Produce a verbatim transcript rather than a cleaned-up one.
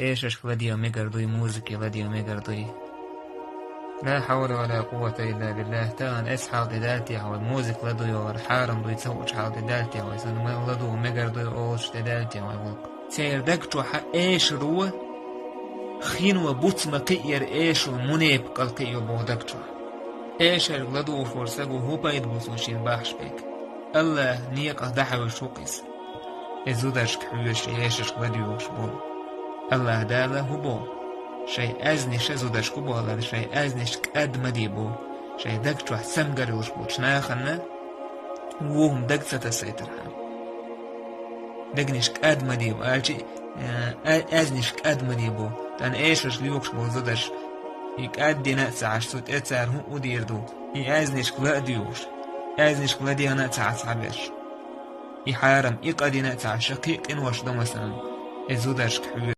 Эшашка ладийгӀа мегар дуй, музыке ладийгӀа мегар дуй. لا حول ولا قوة إلا بالله. Тахана эс хьал де далтехь вай, музыка ладуй вахар хьарам дуй, ца хуучу хьал де далтехь вай, сан ма ладугӀа мегар дуй олуш де далтехь вай гӀуллакх. Церан даг чохь эшаро хин ва, буц ма кхиъ яра эшо, мунепакъал кхиъ ю боху даг чохь. Эшарг ладугӀуш волу стага хӀун пайда бу цунна шен бахьаш берг? АллахӀ некъах дӀахьуьйсуш ву-кх иза. И зударшка хьоьжуш, эшашка ладуьйгӀуш болу. АллахӀ Дала хӀун боху? Шайн аьзнаш а зударшка хӀун боху аьлла, шайн аьзнаш кӀад ма де боху, шайн даг чохь цамгар йолуш болчу нахана вон хӀума даг ца тасийтархьама. Дегнаш кӀад ма де бу, аьлча, э, а-, аьзнаш кӀад ма де бу. Тхан эшарш лоьхуш болу зударш, и кӀад дина а ца Ӏаш, цу тӀе цара хӀун а дийр ду, и аьзнашка ла а доьхуш, аьзнашка ладегӀна а ца Ӏаш цхьаберш. И хьарам, и къа дина а ца Ӏаш, ша кхин а къинош дан ма санна, и зударшка хьоьжуш.